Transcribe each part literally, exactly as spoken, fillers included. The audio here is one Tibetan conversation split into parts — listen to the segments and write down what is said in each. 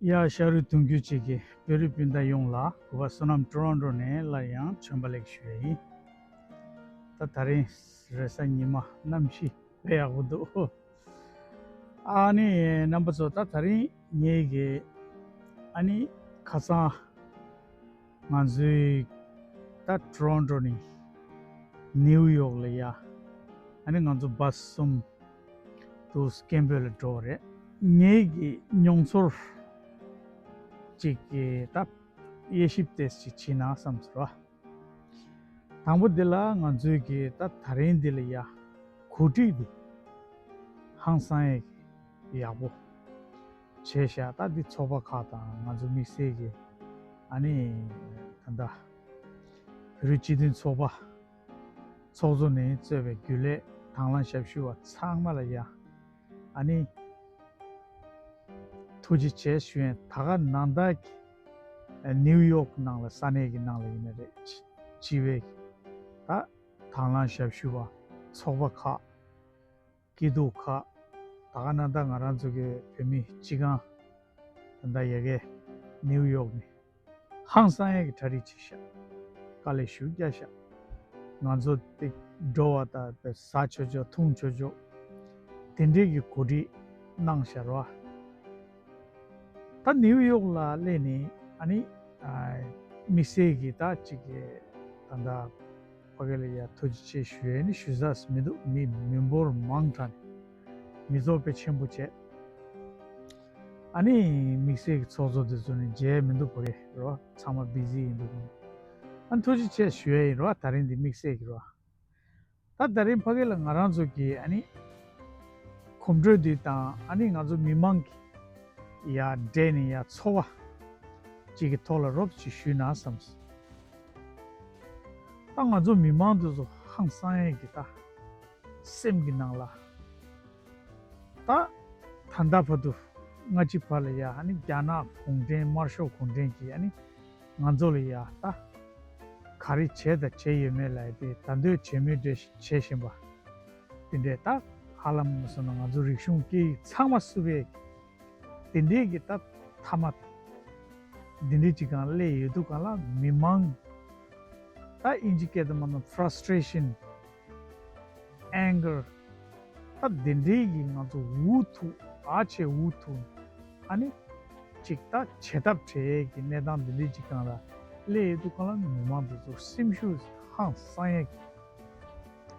ཡ། ཤ་རུས་གདུང་རྒྱུད་གཅིག་གི་བོད་རིགས་སྤུན་ཟླ་ཡོངས་ལ་གུས་པ་བསོད་ནམས་ཊོ་རོན་ཊོ་ནས་སླར་ཡང་བྱོན་པ་ལེགས་ཞུ་ཡ་ཡིན། ད་ད་རིང་རེས་གཟའ་ཉི་མ། གནམ་གཤིས་དཔེ་ཡག་པོ་འདུག་ཨ་ནི་རྣམ་པ་ཚོ། ད་ད་རིང་ངེད་ཀྱི་ཨ་ནི་ཁ་སང་ང་ཚོའི་ད་ཊོ་རོན་ཊོ་ནས་ནིའུ་ཡོག་ལ་ཡ། ཨ་ནི་ང་ཚོ་བཱས་གསུམ་དུ་སྐད་འབོད་ལ་འགྲོ་བ་རེད། ངེད་ཀྱི་མྱོང་ཚོར་ཅིག་གི་ད་དབྱེ་ཞིབ་ཏོག་ཙམ་ཅིག་བྱས་ན་བསམ་ཟེར་བ། དང་པོ་འདི་ལ་ང་ཚོའི་གི་ད་ད་རིང་འདི་ལ་ཡ་གོ་སྒྲིག་འདི་ཧང་སང་ཡག་ཡག་པོ་བྱས་ཤག་ད་འདི་ཚོགས་པ་ཁག་དང་ང་ཚོ་དམིགས་བསལ་གྱི་ཨ་ནི་ད་ལྟ་བོད་རིགས་སྤྱི་མཐུན་ཚོགས་པ་ཚོགས་གཙོ་ནས་གཙོས་པའི་རྒྱུན་ལས་དང་བླངས་ཞབས་ཞུ་བ་ཚང་མ་ལ་ཡ་ཨ་ནི་ཐུགས་རྗེ་ཆེ་ཞུ་ཡས། ད་ག་ནང་ལྟར་གྱི་ནིའུ་ཡོག་ནང་ལ་ས་གནས་ཀྱི་ནང་ལ་ཡིན་ན་རེད། སྤྱི་པའི་ད་དང་བླངས་ཞབས་ཞུ་བ། ཚོགས་པ་ཁག་སྐྱིད་སྡུག་ཁག་ད་ག་ནང་ལྟར་ང་རང་ཚོ་གི་བོད་མི་སྤྱི་ཁང་ད་ལྟ་ཡ་གི་ནིའུ་ཡོག་ནས་ཧང་སང་ཡག་གི་གྲ་སྒྲིག་བྱས་ཤག་དཀའ་ལས་ཞེ་པོ་རྒྱག་ཤག་ང་ཚོ་དེ་འགྲོ་བ་དང་ཟ་ཆོག་ཆོག་འཐུང་ཆོག་ཆོག་དེ་འདྲའི་གི་གོ་སྒྲིག་གནང་ཤག་རོ། ད་ནིའུ་ཡོག་ལ་སླེབས་ནས་ཨ་ནི་དམིགས་བསལ་གྱི་ད་ཅིག་གི་ད་ལྟ་ཕ་གི་ལ་ཡ་ཐུགས་རྗེ་ཆེ་ཞུ་ཡས་ནི་ཞུ་ས་མི་འདུག་མི་མི་འབོར་མང་དྲགས་ནས་མི་ཚོགས་དཔེ་ཆེན་པོ་བྱས། ཨ་ནི་དམིགས་བསལ་གྱི་ཚོགས་གཙོ་དེ་ཚོ་ནི་མཇལ་མི་འདུག་ཕ་གི་རོ། ཚང་མ་བི་ཟི་ཡིན་འདུག་ཨ་ནི་ཐུགས་རྗེ་ཆེ་ཞུ་ཡས་ཡིན་རོ། ད་རིང་འདི་དམིགས་བསལ་གྱི་རོ། ད་ད་རིང་ཕ་གི་ལ་ང་རང་ཚོ་གི་ཨ་ནི་གོམ་བགྲོད་འདི་དང་ཨ་ནི་ང་ཚོ་མི་མང་གི་ཡ་འབྲེལ་ནས་ཡ་ཚོར་བ་ཅིག་གི་ཐོག་ལ་རོབ་ཅིག་ཞུས་ན་བསམས། ད་ང་ཚོ་མི་མང་འདི་ཚོ་ཧང་སང་ཡག་གི་ད་སེམས་ཀྱི་ནང་ལ་ད་ད་ལྟ་བར་དུ་སྔ་ཕྱི་བར་ལ་ཡ་ཨ་ནི་རྒྱ་ནག་གུང་ཁྲན་དམར་ཤོག་གུང་ཁྲན་གྱིས་ཨ་ནི་ང་ཚོ་ལ་ཡ་ད་ག་རེ་བྱས་དང་བྱས་ཡོད་མེད་ལ་ཡ་དེ་ད་འདོད་བྱེད་མོས་འདྲ་ཞིག་བྱེད་བཞིན་པ་དེ་འདྲས། ད་ཧ་ལམ་སོང་ན་ང་ཚོ་རིག་གཞུང་སྐད་ཡིག་ཚང་མ་བསུབ་པའི་དེ་འདྲས་ཀྱི་ད་མཐའ་མ་དེ་འདྲས་ཅིག་སྒང་སླེབས་ཡོད་དུས་སྒང་ལ་མི་མང་ད་ཨིན་ཇི་སྐད་དུ་མ་ན་ཕ་ར་སི་ཊི་རེ་ཤན། ཨེང་གར། ད་དེ་འདྲའི་གི་ང་ཚོ་འུ་ཐུག་ཨ་ཆེ་འུ་ཐུག་ཨ་ནི་ཅིག་ད་བྱེད་ཐབས་བྲལ་གི་གནས་སྟངས་དེ་འདྲའི་ཅིག་སྒང་ལ་སླེབས་ཡོད་དུས་སྒང་ལ་མི་མང་དེ་ཚོ་སེམས་ཤུགས་ཧང་སང་ཡག་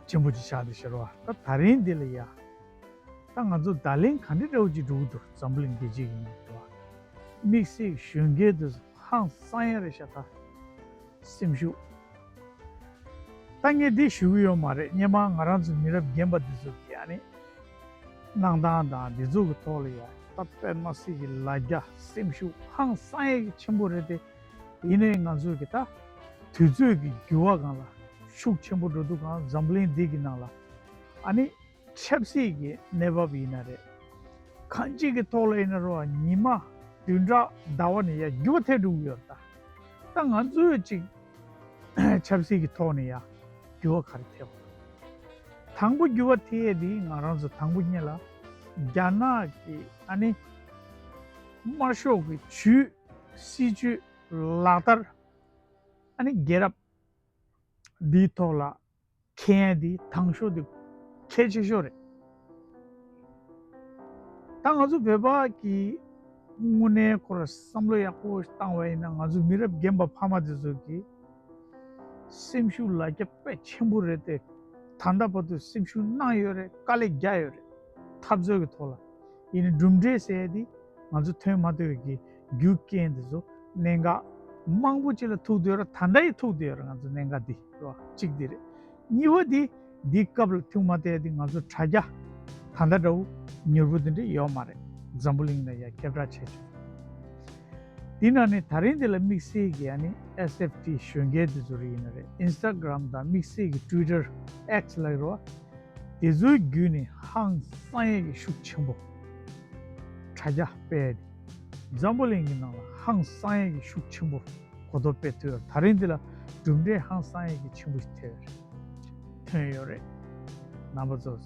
ཆེན་པོ་ཅིག་ཆགས་བསྡད་ཤག་རོ། ད་ད་རིང་འདི་ལ་ཡ་ད་ང་ཚོ་བརྡ་ལན་ག་འདྲ་འདྲ་བོ་ཅིག་འགྲོ་གི་འདུག་འཛམ་བུ་གླིང་རྒྱལ་སྤྱི་གི་ནང་དུ་དམིགས་བསལ་གཞོན་སྐྱེས་དེ་ཚོ་ཧང་སང་ཡག་རེད་ཤག་ད་སེམས་ཤུགས། ད་ངས་འདི་ཞུ་གི་ཡོད་མ་རེད། སྔོན་མ་ང་རང་ཚོ་མི་རབས་རྒན་པ་འདི་ཚོ་གི་ཨ་ནི་གནང་སྟངས་དང་འདི་ཚོ་གི་ཐོག་ལ་ཡ་ད་དཔེ་མ་སྲིད་ཀྱི་ལ་རྒྱ་སེམས་ཤུགས་ཧང་སང་ཡག་གི་ཆེན་པོ་རེད་དེ། ཡིན་ནའི་ང་ཚོ་གི་ད་དུས་ཚོད་ཀྱི་འགྱུར་བ་སྒང་ལ་ཤུགས་ཆེན་པོ་འགྲོ་དུས་སྒང་འཛམ་བུ་གླིང་འདི་གི་ནང་ལ་ཨ་ནི་ཆབ་སྲིད་ཀྱི་གནས་བབ་ཡིན་ན་རེད། གང་ཅིའི་ཐོག་ལ་ཡིན་ན་རོ། ཉི་མ་བདུན་ཕྲག་ཟླ་བ་ནས་ཡ་འགྱུར་བ་ཐེབས་འགྲོ་གི་ཡོད་རེད་ད། ད་ང་ཚོས་ཅིག་ཆབ་སྲིད་ཀྱི་ཐོག་ནས་ཡ་འགྱུར་བ་ག་རེ་ཐེབས། དང་པོ་འགྱུར་བ་ཐེབས་ཡས་འདི་ང་རང་ཚོ་དང་པོ་ཉིད་ལ་རྒྱ་ནག་གི་ཨ་ནི་དམར་ཤོག་གི་ཇུས་སྲིད་ཇུས་ལག་བསྟར་ཨ་ནི་རྒྱལ་རབས་འདིའི་ཐོག་ལ་མཁྱེན་ཡས་འདི་དང་ཤོས་འདི་གལ་ཆེ་ཤོས་རེད། ད་ང་ཚོ་བོད་པ་གི་དངོས་གནས་ཁོ་ར་བསམ་བློ་ཡག་པོ་བཏང་བ་ཡིན་ན་ང་ཚོ་མི་རབས་རྒན་པ་ཕ་མ་དེ་ཚོ་གི་སེམས་ཤུགས་ལ་རྒྱ་དཔེ་ཆེན་པོ་རེད་དེ། ད་ལྟ་བར་དུ་སེམས་ཤུགས་གནང་ཡོད་རེད། དཀའ་ལས་རྒྱག་ཡོད་རེད། འཐབ་རྩོད་ཀྱི་ཐོག་ལ། ཡིན་ནའི་གྲུབ་འབྲས་ཟེར་ཡས་དེ་ང་ཚོ་ཐོན་མ་ཐུབ་ཀྱི་རྒྱུ་རྐྱེན་དེ་ཚོ་གནད་འགག་མང་པོ་ཅིག་ལ་ཐུག་བསྡད་ཡོད་རེད། ད་ལྟ་ཡང་ཐུག་བསྡད་ཡོད་རེད། ང་ཚོ་གནད་འགག་འདི་རེད་བ། གཅིག་འདི་རེད། གཉིས་པ་འདི་འདི་སྐབས་ལ་ཐུག་མ་ཐུབ་ཡས་དེ་ང་ཚོ་དྲ་རྒྱ་ད་ལྟ་འདྲ་བོ་མྱུར་པོ་དེ་འདྲ་ཡོད་མ་རེད། འཛམ་བུ་གླིང་ལ་ཡ་ཁྱབ་བསྒྲགས་བྱས་ཆོག་དེ་ན་ནི་ད་རིང་འདི་ལ་དམིགས་བསལ་གྱི་ཨ་ནི་ཨེས་ཨེཕ་ཊི་གཞོན་སྐྱེས་དེ་ཚོ་རིགས་ཡིན་ན་རེད། ཨིན་སི་ཊ་གྷི་རམ་དང་དམིགས་བསལ་གྱི་ཊུ་ཝི་ཊར་ཨེག་སི་ལབ་ཀྱི་རེད་བ། དེ་ཚོའི་བརྒྱུད་ནས་ཧང་སང་ཡས་ཀྱི་ཤུགས་ཆེན་པོ་དྲ་རྒྱ་སྤེལ་ཏེ། འཛམ་བུ་གླིང་གི་ནང་ལ་ཧང་སང་ཡས་ཀྱི་ཤུགས་ཆེན་པོ་གོ་རྟོགས་སྤེལ་ཐུབ་ཡོད། ད་རིང་འདི་ལ་གྲུབ་འབྲས་ཧང་སང་ཡས་ཀྱི་ཆེན་པོ་ཞིག་ཐོན་ཡོད་རེད། ཐོན་ཡོད་རེད། རྣམ་པ་ཚོ་ད་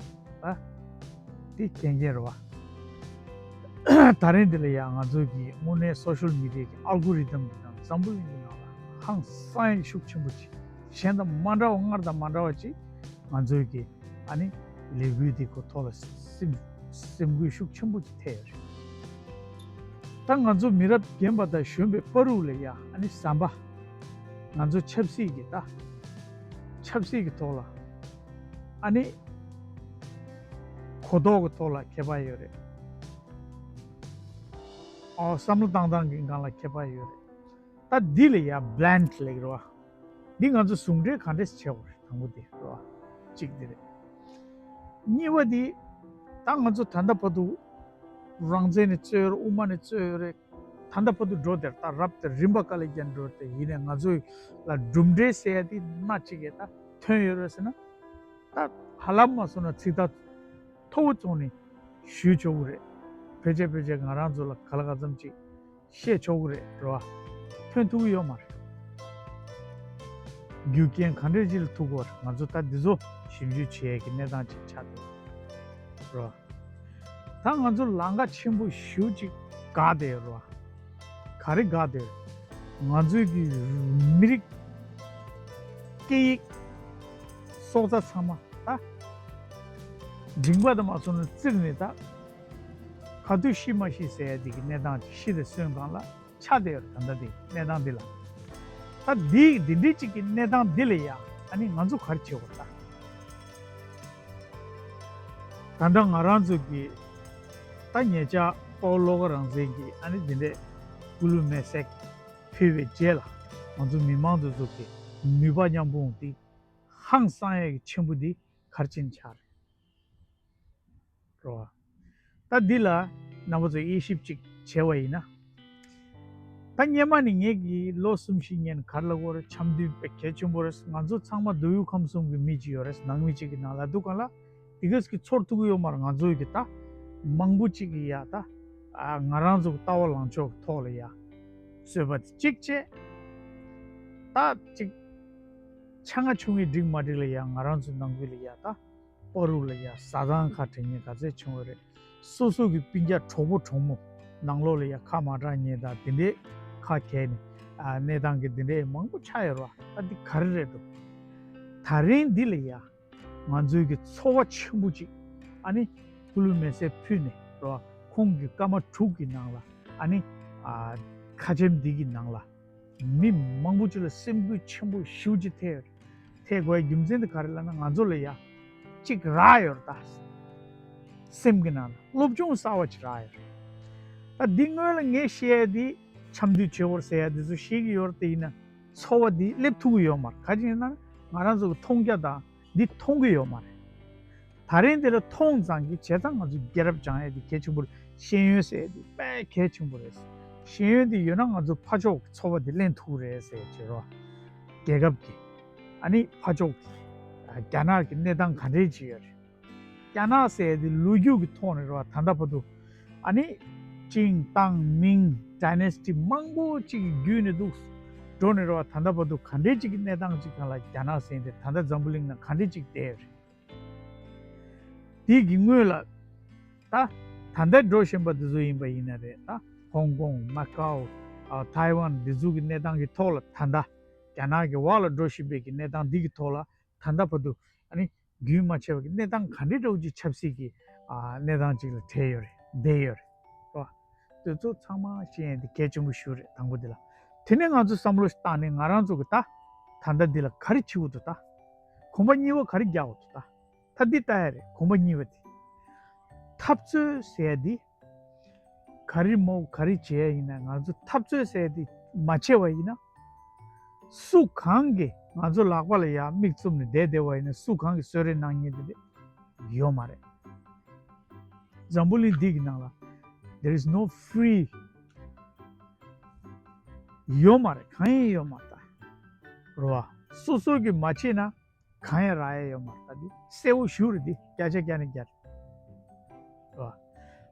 འདི་མཁྱེན་མཁྱེན་རེད་བ། ད་རིང་འདི་ལ་ཡང་ང་ཚོ་གི་དངོས་གནས་སོ་ཤལ་མི་ཌི་ཡ་གི་ཨལ་གོ་རི་དམ་གི་ནང་འཛམ་བུ་གླིང་གི་ནང་ལ་ཧང་སང་ཡག་ཤུགས་ཆེན་པོ་ཅིག་གཞན་དང་མ་འདྲ་བ་སྔར་དང་མ་འདྲ་བ་ཅིག་ང་ཚོའི་གི་ཨ་ནི་ལས་འགུལ་འདི་གོ་ཐོག་ལ་སེམས་སེམས་འགུལ་ཤུགས་ཆེན་པོ་ཅིག་ཐེབས་ཡོད་རེད། ད་ང་ཚོ་མི་རབས་རྒན་པ་དང་གཞོན་པའི་བར་དུ་ལ་ཡ་ཨ་ནི་ཟམ་པ་ང་ཚོ་ཆབ་སྲིད་ཀྱི་ད་ཆབ་སྲིད་ཀྱི་ཐོག་ལ་ཨ་ནི་གོ་རྟོགས་ཀྱི་ཐོག་ལ་ཁྱད་པར་ཡོད་རེད། ཨོ་བསམ་བློ་བཏང་སྟངས་ཀྱི་སྒང་ལ་ཁྱད་པར་ཡོད་རེད། ད་འདི་ལ་ཡ་བྷི་ལན་ཌི་ལེགས་རེད་བ། འདི་ང་ཚོ་ཟུང་འབྲེལ་ག་འདྲས་བྱེད་དགོས་རེད། དང་པོ་དེ་རེད་བ། གཅིག་དེ་རེད། གཉིས་པ་དེ་ད་ང་ཚོ་ད་ལྟ་བར་དུ་རང་བཙན་ནས་རྩོད་ཡོད་རེད། དབུ་མ་ནས་རྩོད་ཡོད་རེད། ད་ལྟ་བར་དུ་འགྲོ་དེར་ད་རབ་དེ་རིམ་པ་ག་ལེ་རྒྱན་འགྲོ་དེ་ཡིན་ནས་ང་ཚོ་ལ་གྲུབ་འབྲས་ཟེར་ཡ་དེ་སྣ་གཅིག་གིས་ད་ཐོན་ཡོད་རེད་ཟེར་ན། ད་ཧ་ལམ་མ་སོང་ན་ཚིག་ཐག་མཐོ་བོ་བཙུགས་ནས་ཞུས་ཆོག་གི་རེད། ཕལ་ཆེར་ཕལ་ཆེར་ང་རང་ཚོ་ལ་ག་ལ་ག་ཙམ་ཅིག་བཤད་ཆོག་གི་རེད་རོ། ཐོན་ཐུབ་ཀྱི་ཡོད་མ་རེད། རྒྱུ་རྐྱེན་ག་འདྲས་ཅིག་ལ་ཐུག་གི་རེད། ང་ཚོ་ད་འདི་ཚོ་ཞིབ་འཇུག་བྱེད་ཡས་ཀྱི་གནས་སྟངས་ཅིག་ཆགས་འདུག་རོ། ད་ང་ཚོ་ལམ་ཁ་ཆེན་པོ་ཞེ་པོ་ཅིག་བཀག་བསྡད་ཡོད་རོ། ག་རེ་བཀག་བསྡད་ཡོད། ང་ཚོའི་གི་མི་རིགས་སྐད་ཡིག་སྲོག་རྩ་ཚང་མ་ད་མགྲིན་པ་དང་མ་སོང་ན་བཙིར་ནས་ད་ག་དུས་ཤི་མ་ཤི་ཟེར་ཡ་འདི་གི་གནས་སྟངས་ཅིག་ཤི་དེ་གསོན་སྒང་ལ་ཆགས་བསྡད་ཡོད་རེད། ད་ལྟ་འདི་གནས་སྟངས་འདི་ལ། ད་འདི་འདི་འདྲའི་ཅིག་གི་གནས་སྟངས་འདི་ལ་ཡ་ཨ་ནི་ང་ཚོ་ག་རེ་བྱེད་དགོས་རེད་ད། ད་ལྟ་ང་རང་ཚོ་གི་ད་ཉེ་ཆར་དཔའ་བོ་བློ་དགའ་རང་བཙན་གྱིས་ཨ་ནི་འདི་འདྲའི་སྐུ་ལུས་མེར་སྲེག་ཕུལ་བའི་རྗེས་ལ་ང་ཚོ་མི་མང་དེ་ཚོ་གི་ནུས་པ་མཉམ་སྤུངས་འདི་ཧང་སང་ཡག་གི་ཆེན་པོ་འདི་ག་རེ་བྱས་ནས་ཆགས་རེད། རོ། ད་འདི་ལ་རྣམ་པ་ཚོས་དབྱེ་ཞིབ་ཅིག་བྱས་པ་ཡིན་ན། ད་སྔོན་མ་ནས་ངེད་ཀྱིས་ལོ་གསུམ་བཞི་སྔོན་ག་རེ་ལབ་དགོས་རེད། འཆམ་མཐུན་དཔེ་གལ་ཆེན་པོ་རེད། ང་ཚོ་ཚང་མ་སྡོད་ཡུལ་ཁམས་གསུམ་གྱི་མི་གཅིག་ཡོད་རེད། ནང་མི་གཅིག་གི་ནང་ལ་འདུག་ག་ལ། དེ་གས་ཀྱི་ཚོར་ཐུབ་ཀྱི་ཡོད་མ་རེད། ང་ཚོ་ཡི་གི་ད་མང་པོ་གཅིག་གི་ཡ་ད་ཨ་ང་རང་ཚོ་གི་ལྟ་བ་ལངས་ཕྱོགས་ཀྱི་ཐོག་ལ་ཡ་བཟོས་པ་དེ་གཅིག་བྱས། ད་གཅིག་ཆ་ང་ཆུང་ངེ་འགྲིག་མ་འགྲིག་ལ་ཡ་ང་རང་ཚོ་ནང་ཁུལ་ལ་ཡ་ད། པ་རུ་ལ་ཡ་བཟའ་ཚང་ཁ་བྲལ་མཁན་ག་ཚད་བྱུང་བ་རེད། སོ་སོ་གི་སྤུན་ཀྱག་གྲོགས་པོ་གྲོགས་མོ་ནང་ལོགས་ལ་ཡ་ཁ་མ་གྲག་མཁན་དང་དེ་འདྲའི་ཁ་གྱེས་ནས་ཨ་གནས་སྟངས་ཀྱི་དེ་འདྲའི་མང་པོ་ཆགས་ཡོད་རེད་བ། ད་འདི་ག་རེ་རེད་འདུག་ད་རིང་འདི་ལ་ཡ་ང་ཚོའི་གི་ཚོར་བ་ཆེན་པོ་ཅིག་ཨ་ནི་སྐུ་ལུས་མེར་སྲེག་ཕུལ་ནས་རེད་བ། ཁོང་གི་སྐར་མ་དྲུག་གི་ནང་ལ་ཨ་ནི་ཨ་ཁ་ཆེམས་འདི་གི་ནང་ལ། མི་མང་པོ་ཅིག་ལ་སེམས་འགུལ་ཆེན་པོ་ཞེ་པོ་ཅིག་ཐེབས་ཡོད་རེད། ཐེབས་དགོས་པའི་རྒྱུ་མཚན་དེ་ག་རེ་ལབ་ན་ང་ཚོ་ལ་ཡ་གཅིག་རག་ཡོད་རེད་ད། སེམས་ཀྱི་ནང་ལ་སློབ་སྦྱོང་གསར་བ་ཅིག་རག་ཡོད་རེད། ད་འདི་སྔོན་ལ་ངས་བཤད་ཡ་འདི་འཆམ་མཐུན་བྱེད་དགོས་ཟེར་ཡ་འདི་ཚོ་བཤད་ཀྱི་ཡོད་རེད་དེ་ཡིན་ན་ཚོར་བ་འདི་སླེབས་ཐུབ་ཀྱི་ཡོད་མ་རེད། ག་ཅི་ཡིན་ན་ང་རང་ཚོ་གི་མཐོང་རྒྱ་དང་འདི་མཐོང་གི་ཡོད་མ་རེད། ད་རིང་འདི་ལ་མཐོང་ཙང་གི་བྱས་ཙང་ང་ཚོ་རྒྱལ་རབས་སྦྱང་ཡས་དེ་གལ་ཆེན་པོ་རེད། ཤེས་ཡོན་ཟེར་ཡས་དེ་དཔེ་གལ་ཆེན་པོ་རེད། ཤེས་ཡོན་དེ་ཡོད་ན་ང་ཚོ་ཕར་ཕྱོགས་ཀྱི་ཚོར་བ་དེ་ལེན་ཐུབ་རེད་ཟེར་བྱེད་རོགས། རྒྱལ་ཁབ་ཀྱི་ཨ་ནི་ཕར་ཕྱོགས་ཀྱི་རྒྱ་ནག་གི་གནས་སྟངས་ག་འདྲས་ཅིག་ཡོད་རེད། རྒྱ་ནག་ཟེར་ཡས་དེ་ལོ་རྒྱུས་ཀྱི་ཐོག་ནས་རེད་བ། ད་ལྟ་བར་དུ་ཨ་ནི་ཅིང་ཏང་མིང་ཌའི་ནེ་སི་ཊི་མང་པོ་ཅིག་གི་བརྒྱུད་ནས་འདུག་འགྲོ་ནས་རེད་བ། ད་ལྟ་བར་དུ་ག་འདྲས་ཅིག་གི་གནས་སྟངས་ཅིག་སྒང་ལ་རྒྱ་ནག་ཟེར་ཡས་དེ་ད་ལྟ་འཛམ་བུ་གླིང་ནང་ག་འདྲས་ཅིག་བསྡད་ཡོད་རེད། དེ་གི་སྔོན་ལ་ད་ད་ལྟ་འགྲོ་བཞིན་པ་འདི་ཚོ་ཡིན་པ་ཡིན་ན་རེད། ད་ཧོང་ཀོང་མ་ཀའོ་ཨ་ཐའེ་ཝན་འདི་ཚོ་གི་གནས་སྟངས་ཀྱི་ཐོག་ལ་ད་ལྟ་རྒྱ་ནག་གི་འོག་ལ་འགྲོ་བཞིན་པའི་གི་གནས་སྟངས་འདི་གི་ཐོག་ལ་ད་ལྟ་བར་དུ་ཨ་ནི་རྒྱུན་མ་ཆད་པ་གི་གནས་སྟངས་ག་འདྲའི་འདྲ་བོ་ཅིག་ཆབ་སྲིད་ཀྱི་ཨ་གནས་སྟངས་ཅིག་ལ་བྲེལ་ཡོད་རེད། བསྡད་ཡོད་རེད་བ། དེ་ཚོ་ཚང་མ་ཤེས་ཡོན་དེ་གལ་ཆེན་པོ་ཞིག་རེད། དང་པོ་དེ་ལ། དེ་ནས་ང་ཚོས་བསམ་བློ་ཞིག་བཏང་ནས་ང་རང་ཚོ་གི་ད་ད་ལྟ་འདི་ལ་ག་རེ་བྱེད་དགོས་འདུག་ད་གོམ་པ་གཉིས་པ་ག་རེ་རྒྱག་དགོས་འདུག་ད་ད་འདི་ལྟ་ཡ་རེད། གོམ་པ་གཉིས་པ་དེ་འཐབ་རྩོད་ཟེར་ཡ་འདི་ག་རེ་མོ་ག་རེ་བྱེད་ཡ་ཡིན་ན། ང་ཚོ་འཐབ་རྩོད་ཟེར་ཡ་འདི་མ་བྱས་པ་ཡིན་ན་སུ་གང་གིས་ང་ཚོ་ལག་པ་ལ་ཡ་མིག་བཙུམ་ནས་བསྡད་བསྡད་པ་ཡིན་ན་སུ་གང་གིས་གསོད་རེས་གནང་མཁན་དེ་འདྲ་ཡོད་མ་རེད། འཛམ་བུ་གླིང་འདི་གི་ནང་ལ་there is no free ཡོད་མ་རེད། གང་ཡང་ཡོད་མ་རེད། ད་རེད་བ། སོ་སོ་གིས་མ་བྱས་ན་གང་ཡང་རག་ཡ་ཡོད་མ་རེད། ད་འདི་གསལ་བོ་ཞེ་པོ་རེད། འདི་བརྒྱ་ཆ་བརྒྱ་ནས་བརྒྱ་རེད་བ།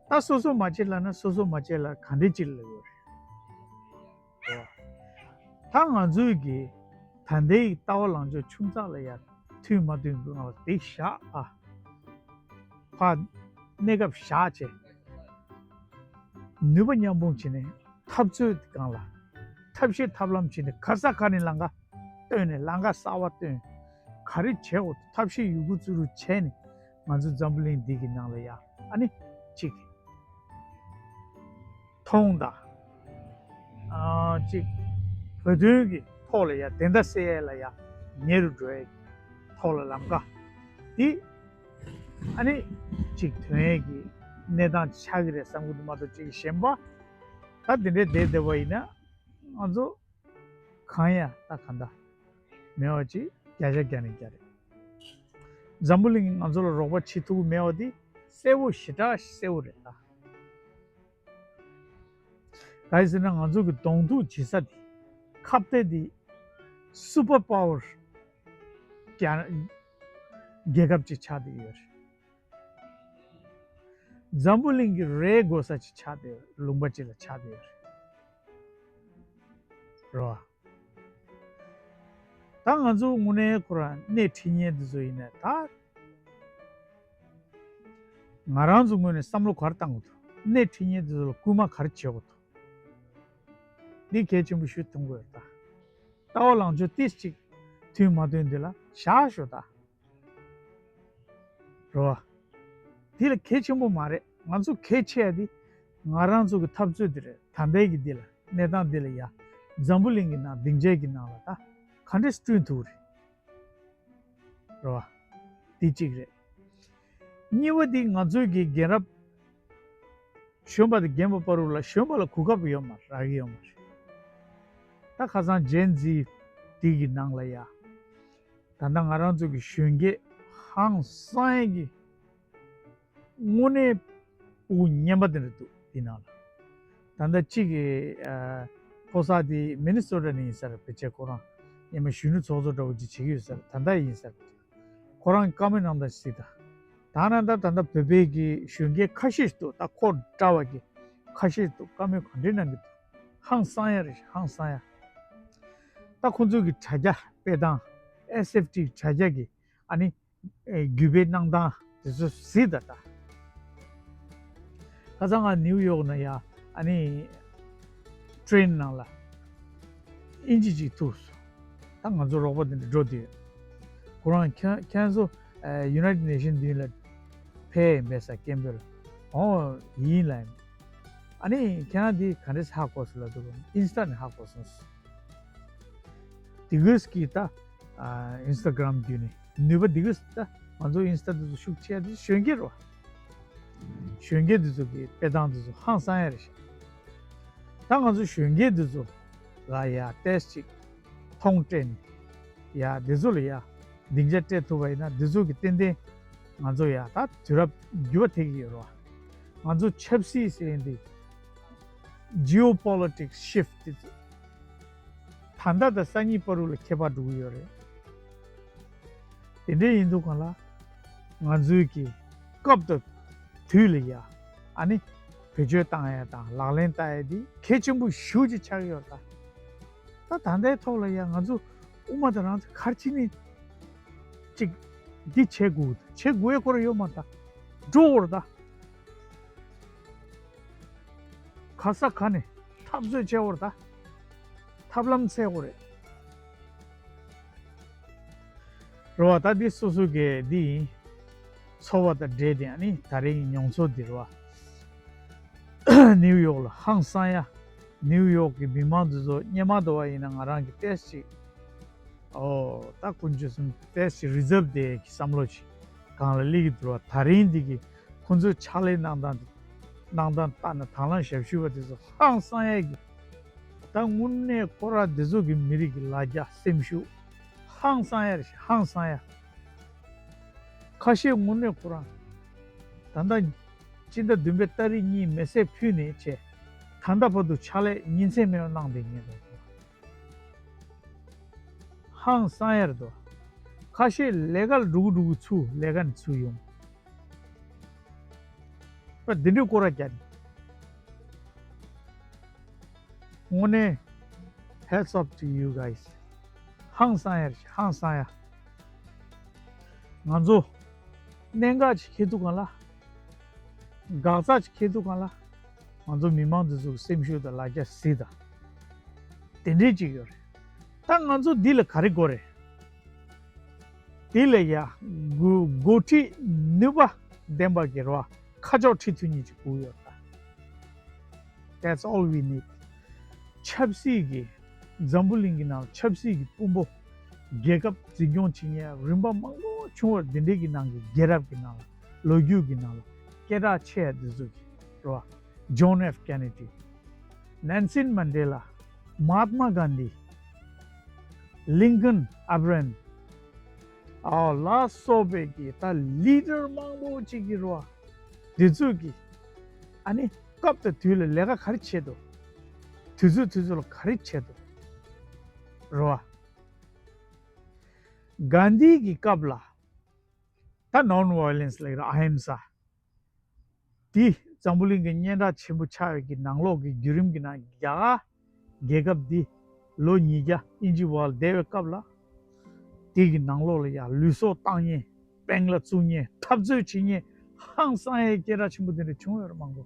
ད་སོ་སོ་མ་བྱས་ལབ་ན་སོ་སོ་མ་བྱས་ལ་ག་འདྲས་ཅིག་ལབ་ཡོད་རེད་བ། ད་ང་ཚོའི་གི་ད་ལྟའི་ལྟ་བ་ལངས་ཕྱོགས་ཆུང་ཙག་ལ་ཡ་མཐུན་མ་མཐུན་གི་ང་ལ་དེ་བཞག་ཨ། ཕ་གནས་སྐབས་བཞག་བྱས། ནུས་པ་མཉམ་སྤུངས་བྱས་ནས་འཐབ་རྩོད་སྒང་ལ་ཐབས་ཤེས་ཐབས་ལམ་བྱས་ནས་ག་ས་ག་ནས་ལམ་ཁ་བཏོན་ནས་ལམ་ཁ་གསར་པ་བཏོན། ག་རེ་བྱེད་དགོས་ཐབས་ཤེས་ཡོད་རྒུ་བཙུགས་རུ་བྱས་ནས་ང་ཚོ་འཛམ་བུ་གླིང་འདི་གི་ནང་ལ་ཡ་ཨ་ནི་གཅིག་མཐོང་དང་། ཨ་གཅིག་བོད་དོན་གྱི་ཐོག་ལ་ཡ་བདེན་མཐའ་གསལ་ཡས་ལ་ཡ་ཉེ་རུ་འགྲོ་ཡས་ཀྱི་ཐོག་ལ་ལམ་ཁ་འདི་ཨ་ནི་གཅིག་ཐོན་ཡས་ཀྱི་གནས་སྟངས་ཆགས་ཀྱི་རེད་བསམ་གྱི་འདུག་མ་གཏོགས་གཅིག་གཞན་པ་ད་འདི་འདྲའི་བསྡད་བསྡད་པ་ཡིན་ན་ང་ཚོ་གང་ཡང་ད་གང་ལྟར་མེད་པ་ཅིག་བརྒྱ་ཆ་བརྒྱ་ནས་བརྒྱ་རེད། འཛམ་བུ་གླིང་གིས་ང་ཚོ་ལ་རོགས་པ་བྱེད་ཐུབ་ཀྱི་མེད་པ་འདི་གསལ་པོ་ཞེ་དྲག་གསལ་པོ་རེད་ད། གང་ཡིན་ཟེར་ན་ང་ཚོ་གི་གདོང་ཐུག་བྱེད་ས་འདི་ཁ་གཏད་འདི་སུ་པར་པ་ཝར་རྒྱ་རྒྱལ་ཁབ་ཅིག་ཆགས་བསྡད་ཡོད་རེད། འཛམ་བུ་གླིང་གི་རེ་དགོས་ས་ཅིག་ཆགས་བསྡད་ཡོད་རེད། ལུང་པ་ཅིག་ལ་ཆགས་བསྡད་ཡོད་རེད། རེད་བ། ད་ང་ཚོ་དངོས་གནས་ཁོ་རང་སྣེ་ཁྲིད་མཁན་འདི་ཚོ་ཡིན་ན་ད་ང་རང་ཚོ་ངོས་ནས་བསམ་བློ་ག་རེ་བཏང་དགོས་འདུག་སྣེ་ཁྲིད་མཁན་འདི་ཚོ་ལ་སྐུལ་མ་ག་རེ་བྱེད་དགོས་འདུག་འདི་གལ་ཆེན་པོ་ཞིག་མཐོང་གི་ཡོད་ད། ལྟ་བ་ལངས་ཕྱོགས་ཏིས་ཅིག་མཐུན་མ་མཐུན་འདི་ལ་བཞག་ཤོག་ད། རེད་བ། འདི་ལ་གལ་ཆེན་པོ་མ་རེད། ང་ཚོ་གལ་ཆེ་ཡ་འདི་ང་རང་ཚོ་གི་འཐབ་རྩོད་འདི་རེད། ད་ལྟའི་གི་འདི་ལ་གནས་སྟངས་འདི་ལ་ཡ་འཛམ་བུ་གླིང་གི་ནང་སྡིངས་ཆའི་གི་ནང་ལ་ད་ག་འདྲས་བསྐྲུན་ཐུབ་རེད། རེད་བ། འདི་གཅིག་རེད། གཉིས་པ་འདི་ང་ཚོའི་གི་རྒན་རབས་གཞོན་པ་དང་རྒན་པ་བར་དུ་ལ་གཞོན་པ་ལ་གོ་སྐབས་ཡོད་མ་རག་གི་ཡོད་མ་རེད། ད་ཁ་སང་ཇེན་ཛི་འདི་གི་ནང་ལ་ཡ། ད་ལྟ་ང་རང་ཚོ་གི་གཞོན་སྐྱེས་ཧང་སང་ཡས་ཀྱི་དངོས་གནས་དབུ་ངན་པ་དེ་འདྲ་འདུག་འདི་ནང་ལ། ད་ལྟ་གཅིག་གི་ཨ་ཕོ་གསར་དེ་མི་ནི་སོ་ཊ་ནས་ཡིན་ས་རེད། ཕལ་ཆེར་ཁོ་རང་སྔོན་མ་གཞོན་ནུ་ཚོགས་གཙོ་འདྲ་བོ་ཅིག་བྱེད་ཀྱི་ཡོད་ས་རེད། ད་ལྟ་ཡིན་ས་རེད། ཁོ་རང་བཀའ་མོལ་གནང་སྟངས་ཤིག་ད། ད་ན་ད་ད་ལྟ་བོད་པའི་གི་གཞོན་སྐྱེས་ཁ་ཤས་ཤིག་འདུག་ད་ཁོ་འདྲ་བ་གི་ཁ་ཤས་ཤིག་འདུག་བཀའ་མོལ་ག་འདྲས་གནང་གི་འདུག་ཧང་སང་ཡ་རེད། ཧང་སང་ཡ། ད་ཁོང་ཚོའི་གི་དྲ་རྒྱ་སྤེལ་སྟངས་ཨེས་ཨེཕ་ཊི་དྲ་རྒྱ་གི་ཨ་ནི་ཨེ་བརྒྱུད་སྤེལ་གནང་སྟངས་དེ་ཚོ་གཟིགས་ད་ད། ཁ་སང་ང་ནིའུ་ཡོག་ནས་ཡ་ཨ་ནི་ཊེ་རེན་ནང་ལ་ཨིན་ཇི་ཅིག་ཐུག་སོང་། ད་ང་ཚོ་རོགས་པ་དེ་འདྲ་འགྲོ་དུས་ཁོ་རང་ཁྱེད་ཁྱེད་ཚོ་ཨེ་ཡུ་ནའི་ཊེཌ་ནེ་ཤན་མདུན་ལ་ཕེབས་ཡིན་པས་ས་སྐད་འབོད་ལ། ཨོ་ཡིན་ལབ་ཡིན། ཨ་ནི་ཁྱེད་རང་འདི་ག་འདྲས་ཧ་གོ་སོང་ལབ་དུས་ཨིན་སི་ཊ་ནས་ཧ་གོ་སོང་། དེ་གིས་ཀྱི་ད་ཨིན་སི་ཊ་གྷ་རམ་བརྒྱུད་ནས་ནུས་པ་དེ་གིས་ད་ང་ཚོ་ཨིན་སི་ཊ་དེ་ཚོ་ཤུགས་ཆེ་ཡ་དེ་གཞོན་སྐྱེས་རེད་བ། གཞོན་སྐྱེས་དེ་ཚོ་གི་དཔེ་སྟངས་དེ་ཚོ་ཧང་སང་ཡ་རེད་ཤག་ད་ང་ཚོ་གཞོན་སྐྱེས་དེ་ཚོ་ལ་ཡ་ཏོག་ཙམ་ཅིག་མཐོང་སྤྲད་ནས་ཡ་དེ་ཚོ་ལ་ཡ་སྡིངས་ཆ་སྤྲད་ཐུབ་པ་ཡིན་ན་དེ་ཚོ་གི་ཏན་ཏན་ང་ཚོ་ཡ་ད་དུས་རབས་འགྱུར་བ་ཐེབས་ཀྱི་ཡོད་རེད་བ། ང་ཚོ་ཆབ་སྲིད་ཟེར་ཡིན་དེ་ཇི་ཨོ་པོ་ལི་ཊིག་སི་ཤིཕ་ཊི་དེ་ཚོ། ད་ལྟ་དང་སང་ཉིན་བར་དུ་ལ་ཁྱད་པར་འགྲོ་གི་ཡོད་རེད། དེ་འདྲ་ཡིན་དུས་གང་ལ་ང་ཚོའི་གི་སྐབས་དང་དུས་ལ་ཡ་ཨ་ནི་བེད་སྤྱོད་བཏང་ཡ་དང་ལག་ལེན་བསྟར་ཡ་དེ་གལ་ཆེན་པོ་ཞེ་པོ་ཅིག་ཆགས་ཀྱི་ཡོད་རེད་ད། ད་ད་ལྟའི་ཐོག་ལ་ཡ་ང་ཚོ་དབུ་མ་དང་རང་ཚོ་ག་རེ་བྱེད་ནི་ཅིག་འདི་བྱེད་དགོས་བྱེད་དགོས་ཡ་ཁོ་ར་ཡོད་མ་རེད་ད། འགྲོ་དགོས་རེད་ད། ག་ས་ག་ནས་འཐབ་རྩོད་བྱེད་དགོས་རེད་ད། ཐབས་ལམ་འཚོལ་དགོས་རེད། རེད་བ། ད་འདི་སོ་སོ་གི་འདི་ཡིན། ཚོར་བ་དང་འབྲེལ་ཏེ་ཨ་ནི་ད་རེས་མྱོང་ཚོར་འདི་རེད་བ། ནིའུ་ཡོག་ལ་ཧང་སང་ཡ། ནིའུ་ཡོག་གི་མི་མང་འདི་ཚོ་སྔོན་མ་འདྲ་བ་ཡིན་ན་ང་རང་གི་ཏོག་ཙམ་ཅིག་ཨོ་ད་དཀོན་མཆོག་གསུམ་ཏོག་ཙམ་རི་ཛརབ་དེ་གི་བསམ་བློ་ཞིག་སྒང་ལ་སླེབས་ཀྱི་འདུག་བ། ད་རིང་འདི་གི་ཁོང་ཚོའི་ཕྱག་ལས་གནང་སྟངས་གནང་སྟངས་ལྟ་ན་དང་བླངས་ཞབས་ཞུ་བ་དེ་ཚོ་ཧང་སང་ཡས་ཀྱི། ད་དངོས་གནས་ཁོ་ར་འདི་ཚོ་གི་མི་རིགས་ཀྱི་ལ་རྒྱ་སེམས་ཤུགས་ཧང་སང་ཡ་རེད་ཤག་ཧང་སང་ཡ། ཁ་ཤས་དངོས་གནས་ཁོ་རང་ད་ལྟ་སྤྱི་ཟླ་བདུན་པའི་ཏ་རིག་གཉིས་མེ་སྲེག་ཕུལ་ནས་བྱས་ད་ལྟ་བར་དུ་ཕྱག་ལས་ཉིན་མཚན་མེད་པར་གནང་བསྡད་མཁན་རེད། ཧང་སང་ཡ་རེད་དོ། ཁ་ཤས་ལས་ཀ་ལ་འགྲོ་གི་འགྲོ་གི་ཚུར་ལས་ཀ་ནས་ཚུར་ཡོང་། པ་འདི་འདྲའི་སྐོར་ར་རྒྱག་ནི། དངོས་གནས་hats off to you guys. ཧང་སང་ཡ་རེད་ཧང་སང་ཡ། ང་ཚོ་གནད་འགག་ཅིག་འཁེལ་དུས་སྒང་ལ། འགག་རྩ་ཅིག་འཁེལ་དུས་སྒང་ལ། ང་ཚོ་མི་མང་འདི་ཚོ་གི་སེམས་ཤུགས་དང་ལ་རྒྱ་གཟིགས་དང་། དེ་འདྲའི་ཅིག་ཡོད་རེད། ད་ང་ཚོ་འདི་ལ་ག་རེ་དགོས་རེད། དེ་ལ་ཡ་འགོ་འགོ་ཁྲིད་ནུས་པ་ལྡན་པ་གི་རོ་ཁ་ཕྱོགས་ཁྲིད་ཐུབ་མཁན་ཅིག་དགོས་ཡོད་ད། That's all we need. ཆབ་སྲིད་ཀྱི་འཛམ་བུ་གླིང་གི་ནང་ཆབ་སྲིད་ཀྱི་དཔོན་པོ་རྒྱལ་ཁབ་འཛིན་སྐྱོང་བྱེད་མཁན་རིམ་པ་མང་པོ་བྱུང་བར་འདི་འདྲའི་གི་ནང་གི་རྒྱལ་རབས་ཀྱི་ནང་ལ་ལོ་རྒྱུས་ཀྱི་ནང་ལ་སྐད་གྲགས་ཆེ་ཡ་འདི་ཚོ་གི་རོ། John F Kennedy, Nelson Mandela, Mahatma Gandhi, Lincoln Abraham, ཨའོ་ལ་སོགས་པའི་གི་ད་ལི་ཌར་མང་པོ་ཅིག་གི་རོ། འདི་ཚོས་གི་ཨ་ནི་སྐབས་དང་དུས་ལ་ལས་ཀ་ག་རེ་བྱེད་དོ། དུས་ཚོད་དུས་ཚོད་ལ་ག་རེ་བྱེད་དོ། རོ། གྷན་དྷི་གི་སྐབས་ལ་ད་non violence ལ་ཡོད་ར་ཨ་ཧིམ་ས། དེ་འཛམ་བུ་གླིང་གི་སྙན་གྲགས་ཆེན་པོ་ཆགས་ཡོད་ཀྱི་ནང་ལོགས་ཀྱི་བརྒྱུད་རིམ་གྱི་ནང་རྒྱ་གར་རྒྱལ་ཁབ་འདི་ལོ་ཉིས་བརྒྱ་དབྱིན་ཇི་བར་བསྡད་པའི་སྐབས་ལ། དེ་གི་ནང་ལོགས་ལ་ཡང་ལུས་སྲོག་བཏང་མཁན། དཔུང་ལ་བཙུགས་མཁན། འཐབ་རྩོད་བྱེད་མཁན། ཧང་སང་ཡའི་སྐད་གྲགས་ཆེན་པོ་དེ་འདྲ་བྱུང་ཡོད་རེད་མང་པོ།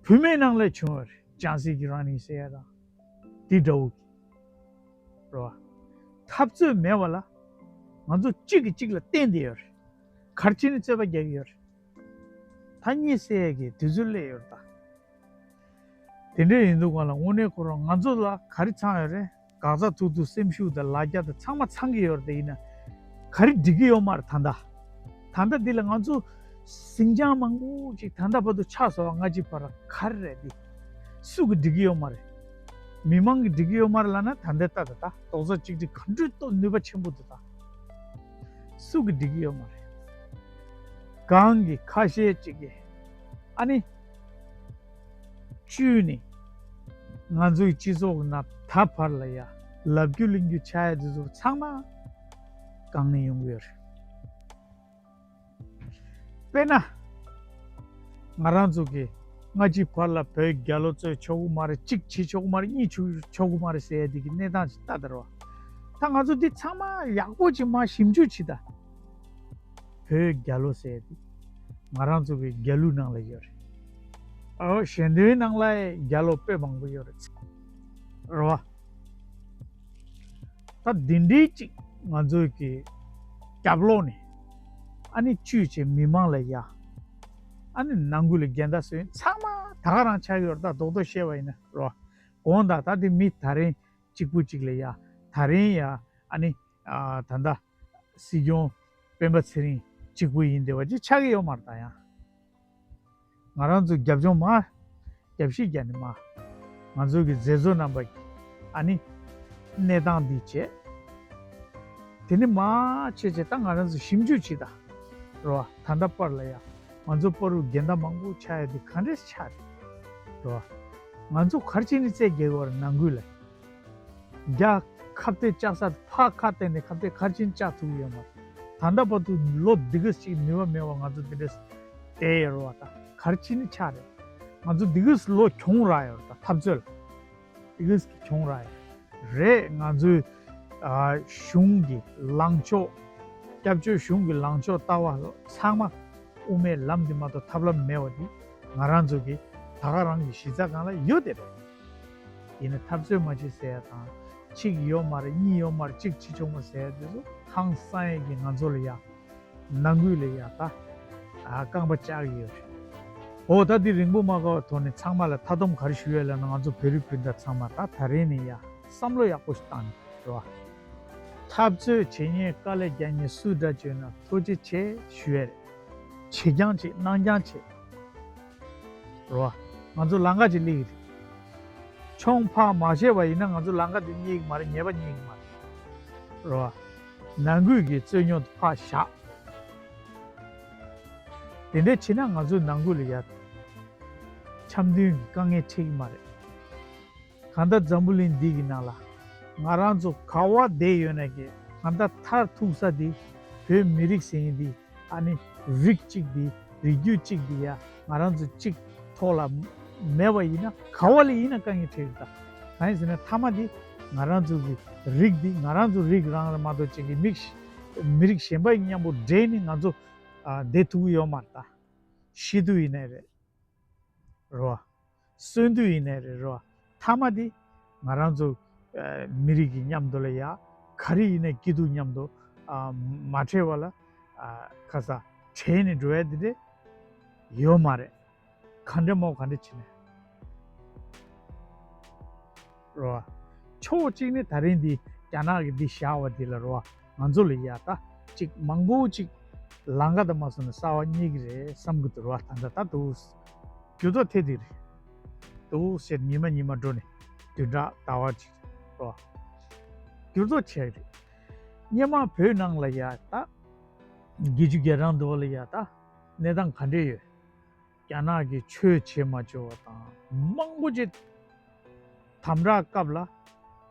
བུད་མེད་ནང་ལ་བྱུང་བ་རེད། ཇཱན་སི་ཀི་རཱ་ནི་ཟེར་ཡ་དང་། དེ་འདྲ་བོ་གི་རེད་བ། འཐབ་རྩོད་མེད་པ་ལ་ང་ཚོ་གཅིག་གིས་གཅིག་ལ་བརྟེན་བསྡད་ཡོད་རེད། ག་རེ་བྱས་ནས་རྩོད་པ་རྒྱག་གི་ཡོད་རེད། ཐ་སྙད་ཟེར་ཡ་གི་དུས་ཚོད་སླེབས་ཡོད་རེད་ད། དེ་འདྲ་ཡིན་དུས་གང་ལ་དངོས་གནས་ཁོ་རང་ང་ཚོ་ལ་ག་རེ་ཚང་ཡོད་རེད། འགག་རྩ་ཐུག་ཐུག་སེམས་ཤུགས་དང་ལ་རྒྱ་དང་ཚང་མ་ཚང་གི་ཡོད་རེད་དེ་ཡིན་ན། ག་རེ་འགྲིག་གི་ཡོད་མ་རེད་ད་ལྟ། ད་ལྟ་འདི་ལ་ང་ཚོ་ཟིང་ཆ་མང་པོ་ཅིག་ད་ལྟ་བར་དུ་ཆགས་སོང་བ་སྔ་ཕྱི་བར་ག་རེ་རེད་འདི། སུ་གི་འགྲིག་གི་ཡོད་མ་རེད། མི་མང་གི་འགྲིག་གི་ཡོད་མ་རེད་ལབ་ན་ད་ལྟ་ལྟ་ད་ད་རྡོག་རྩ་གཅིག་སྒྲིལ་ག་འདྲའི་ཏོག་ནུས་པ་ཆེན་པོ་འདུག་ད། སུ་གི་འགྲིག་གི་ཡོད་མ་རེད། གང་གི་ཁ་ཤས་ཅིག་གིས་ཨ་ནི་བཅུག་ནས་ང་ཚོའི་སྤྱི་ཚོགས་ཀྱི་ནང་ད་བར་ལ་ཡ་ལབ་རྒྱུ་གླེང་རྒྱུ་ཆགས་ཡ་དེ་ཚོ་ཚང་མ་གང་ནས་ཡོང་གི་ཡོད་རེད། དཔེར་ན། ང་རང་ཚོ་གི་སྔ་ཕྱི་བར་ལ་བོད་རྒྱལ་ལོ་རྩོད་ཆོག་གི་མ་རེད། གཅིག་བྱེད་ཆོག་གི་མ་རེད། གཉིས་བྱེད་ཆོག་གི་མ་རེད་ཟེར་ཡ་དེ་གི་གནས་སྟངས་ཅིག་ལྟ་དར་བ། ད་ང་ཚོ་འདི་ཚང་མ་ཡག་པོ་ཅིག་མ་ཞིབ་འཇུག་བྱེད་ད། བོད་རྒྱལ་ལོ་ཟེར་ཡ་དེ་ང་རང་ཚོ་གི་རྒྱལ་གླུ་ནང་ལ་ཡོད་རེད། ཨོ་གཞན་དོན་ནང་ལ་རྒྱལ་ལོ་དཔེ་མང་པོ་ཡོད་རེད། རེད་བ། ད་འདི་འདྲའི་ཅིག་ང་ཚོའི་གི་རྒྱབ་ལོགས་ནས་ཨ་ནི་བཅུག་བྱས་མི་མང་ལ་ཡ། ཨ་ནི་ནང་ཁུལ་ལ་འགལ་ཟླ་བཟོས་ཚང་མ་ད་ག་རང་ཆགས་ཡོད་རེད། ད་རྡོག་རྡོག་བཤད་པ་ཡིན་ན་རོ། དགོངས་དག་ད་དེ་མི་ད་རིང་གཅིག་པུ་གཅིག་ལ་ཡ། ད་རིང་ཡ་ཨ་ནི་ད་ལྟ་སྲིད་སྐྱོང་སྤེན་པ་ཚེ་རིང་གཅིག་པུ་ཡིན་བསྡད་པ་ཅིག་ཆགས་ཀྱི་ཡོད་མ་རེད་ད་ཡང་། ང་རང་ཚོ་རྒྱབ་ལྗོངས་མ། རྒྱབ་བཤིག་རྒྱབ་ནི་མ། ང་ཚོ་གི་མཛད་གཙོ་རྣམ་པ་གི་ཨ་ནི་གནས་སྟངས་འདི་བྱས། དེ་ནི་མ་བྱས་བྱས་ད་ང་རང་ཚོ་ཞིབ་འཇུག་བྱེད་ད། རོ་ད་ལྟ་བར་ལ་ཡ་ང་ཚོ་བར་དུ་འགལ་ཟླ་མང་པོ་ཆགས་ཡ་དེ་ག་འདྲས་ཆགས་རེད། རོ་ང་ཚོ་ག་རེ་བྱས་ནས་རྩོད་རྒྱག་གི་ཡོད་རེད་ནང་ཁུལ་ལ། རྒྱ་ཁ་གཏད་བཅག་ས་ཕར་ཁ་གཏད་ནས་ཁ་གཏད་ག་རེ་བྱས་ནས་བཅག་ཐུབ་ཀྱི་ཡོད་མ་རེད། ད་ལྟ་བར་དུ་ལོ་འདི་ག་ཅིག་ནུས་པ་མེད་པ་ང་ཚོ་འདི་འདྲས་བསྡད་ཡོད་རེད་བ། ད་ག་རེ་བྱས་ནས་ཆགས་རེད། ང་ཚོ་འདི་ག་ལོ་གྱོང་རག་ཡོད་རེད་ད་འཐབ་རྩོད་ལ། འདི་ག་གྱོང་རག་ཡོད་རེད། ང་ཚོའི་ཨ་གཞུང་གི་ལངས་ཕྱོགས། སྐྱབས་བཅོལ་གཞུང་གི་ལངས་ཕྱོགས་ལྟ་བ་ཚང་མ་དབུ་མའི་ལམ་འདི་མ་གཏོགས་ཐབས་ལམ་མེད་པ་འདི་ང་རང་ཚོ་གི་ད་ག་རང་གི་གཞི་རྩ་སྒང་ལ་ཡོད་དེ་རེད། ཡིན་ན་འཐབ་རྩོད་མ་བྱེད་ཟེར་ཡ་དང་། གཅིག་ཡོད་མ་རེད་གཉིས་ཡོད་མ་རེད་གཅིག་བྱེད་ཆོག་མ་ཟེར་ཡ་དེ་ཚོ་ཧང་སང་ཡས་ཀྱི་ང་ཚོ་ལ་ཡ། ནང་ཁུལ་ལ་ཡ་ད། ཨ་རྐང་པ་བཅག་གི་ཡོད་རེད། འོ་ད་འདི་རིང་པོ་མ་འགོར་བའི་ཐོག་ནས་ཚང་མ་ལ་མཐའ་སྡོམ་ག་རེ་ཞུ་ཡས་ལབ་ན་ང་ཚོ་བོད་རིགས་སྤུན་ཟླ་ཚང་མ་ད་ད་རེས་ནས་ཡ་བསམ་བློ་ཡག་པོ་ཞིག་བཏང་ནས་རེད་བ། འཐབ་རྩོད་བྱེད་མཁན་དཀའ་ལས་རྒྱག་མཁན་སུ་འདྲ་བྱུང་ན་ཐུགས་རྗེ་ཆེ་ཞུ་ཡས་རེད། བྱེད་རྐྱང་བྱེད་གནང་རྐྱང་བྱེད། རེད་བ། ང་ཚོ་ལམ་ཁ་ཅིག་སླེབས་ཀྱི་རེད། མཆོང་ཕར་མ་བྱས་པ་ཡིན་ན་ང་ཚོ་ལམ་ཁ་དེ་རྙེད་ཀྱི་མ་རེད། ཉེས་པ་རྙེད་ཀྱི་མ་རེད། རེད་བ། ནང་ཁུལ་གྱི་རྩོད་རྙོག་དེ་ཕར་བཞག་དེ་འདྲ་བྱས་ན་ང་ཚོའི་ནང་ཁུལ་ལ་ཡ་འཆམ་མཐུན་གྱི་དཀའ་ངལ་འཕྲད་ཀྱི་མ་རེད། གང་ལྟར་འཛམ་བུ་གླིང་འདི་གི་ནང་ལ་ང་རང་ཚོ་ག་བ་བསྡད་ཡོད་ན་གི་གང་ལྟར་མཐར་ཐུག་ས་འདི་བོད་མི་རིགས་ཟེར་མཁན་འདི་ཨ་ནི་རིགས་གཅིག་འདི་རིགས་རྒྱུད་གཅིག་འདི་ཡ་ང་རང་ཚོ་གཅིག་ཐོག་ལ་མེད་པ་ཡིན་ན་ག་བ་ལ་ཡིན་ན་དཀའ་ངལ་འཕྲད་ཀྱི་ད། གང་ཡིན་ཟེར་ན་མཐའ་མ་འདི་ང་རང་ཚོ་གི་རིགས་འདི་ང་རང་ཚོ་རིགས་རང་རེད་མ་གཏོགས་གཅིག་གི་མི་མི་རིགས་གཞན་པ་མཉམ་པོ་འདྲེས་ནས་ང་ཚོ་ཨ་བསྡད་ཐུབ་ཀྱི་ཡོད་མ་རེད་ད། ཤི་དུས་ཡིན་ནའི་རེད། རེད་བ། གསོན་དུས་ཡིན་ནའི་རེད་རེད་བ། མཐའ་མ་དེ་ང་རང་ཚོ་ཨ་མི་རིགས་ཀྱི་མཉམ་དུ་ལ་ཡ་ག་རེ་ཡིན་ནའི་སྐྱིད་སྡུག་མཉམ་དུ་ཨ་མ་འཕྲད་པ་ལ་ཨ་ཁ་ས་བྲལ་ནས་འགྲོ་ཡ་དེ་འདྲ་ཡོད་མ་རེད། ག་འདྲ་མོ་ག་འདྲ་བྱས་ནས་རེད་བ། ཕྱོགས་གཅིག་ནས་ད་རིང་འདི་རྒྱ་ནག་གི་འདི་བཞག་པ་འདི་ལ་རེད་བ། ང་ཚོ་ལ་ཡ་ད་ཅིག་མང་པོ་ཅིག་ལམ་ཁ་དང་མ་སོང་ནས་གསར་པ་རྙེད་ཀྱི་རེད་བསམ་གྱི་འདུག་རེད་བ། ད་ལྟ་ད་འདུག་འགྱུར་ལྡོག་ཐེབས་ཀྱི་རེད། འདུག་ཟེར་ཉི་མ་ཉི་མ་འགྲོ་ནས་བདུན་ཕྲག་ཟླ་བ་ཅིག་རེད་བ། འགྱུར་ལྡོག་ཆགས་ཀྱི་རེད། སྔོན་མ་བོད་ནང་ལ་ཡ་ད་རྒྱལ་བརྒྱུད་རྒྱལ་རང་འདུག་པ་ལ་ཡ་ད་གནས་སྟངས་ག་འདྲས་ཡོད། རྒྱ་ནག་གིས་ཆོས་བྱེད་མ་བཅུག་པ་དང་མང་པོ་ཅིག་དམ་དྲག་སྐབས་ལ་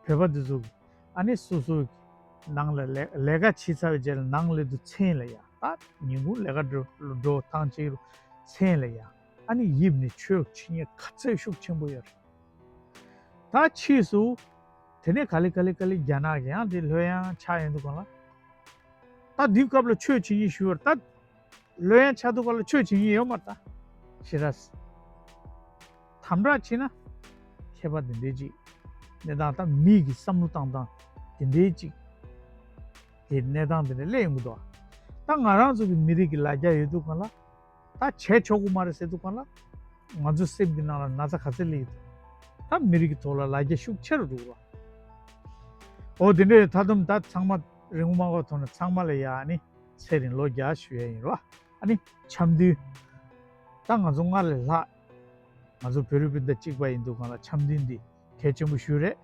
བོད་པ་འདི་ཚོ་གིས་ཨ་ནི་སོ་སོའི་ནང་ལ་ལས་ལས་ཀ་བྱེད་ཚར་བའི་རྗེས་ལ་ནང་སླེབས་དུས་མཚན་ལ་ཡ་ད་ཉིན་གུང་ལས་ཀ་འགྲོ་འགྲོ་ཐང་ཆད་རུ་མཚན་ལ་ཡ་ཨ་ནི་ཡིབ་ནས་ཆོས་བྱེད་མཁན་ག་ཚོད་ཤུགས་ཆེན་པོ་ཡོད་རེད། ད་ཕྱིས་སུ་དེ་ནས་ག་ལེ་ག་ལེ་ག་ལེ་རྒྱ་ནག་གི་ཡང་དེ་ལྷོད་ཡངས་ཆགས་ཡོང་དུས་གང་ལ། ད་དུས་སྐབས་ལ་ཆོས་བྱེད་ཉིན་ཞུ་བར་ད། ལོ་ཡང་ཆ་དུ་ག་ལ་ཆོས་བྱེད་ཉིན་ཡོད་མ་རེད་ད། ཤི་ར་སི། དམ་དྲག་བྱེད་ན། ཁྱད་པར་དེ་འདྲའི་ཅིག་གནས་སྟངས་ད་མི་གི་བསམ་བློ་བཏང་སྟངས་དེ་འདྲའི་ཅིག་གི་གནས་སྟངས་དེ་འདྲ་སླེབས་ཡོང་གི་འདུག་ད་ང་རང་ཚོ་གི་མི་རིགས་ཀྱི་ལ་རྒྱ་ཡོད་དུས་གང་ལ། ད་བྱས་ཆོག་གི་མ་རེད་ཟེར་དུས་གང་ལ། ང་ཚོའི་སེམས་ཀྱི་ནང་ལ་ན་ཚ་ག་ཚད་སླེབས་ཡོད་འདུག་ད་མི་རིགས་ཀྱི་ཐོག་ལ་ལ་རྒྱ་ཤུགས་ཆེ་རུ་འགྲོ་གི་རེད། འོ་དེ་འདྲའི་ད་དུང་ད་ཚང་མ་རིང་པོ་མ་འགོར་ཐོག་ནས་ཚང་མ་ལ་ཡ་ནི་ཚེ་རིང་ལོ་བརྒྱ་ཞུ་ཡ་ཡིན་རོ། ཨ་ནི་འཆམ་མཐུན། ད་ང་ཚོ་སྔར་ལས་ལྷག་ང་ཚོ་བོད་རིགས་སྤུན་ཟླ་གཅིག་པ་ཡིན་དུས་གང་ལ་འཆམ་མཐུན་འདི་གལ་ཆེན་པོ་ཞིག་རེད།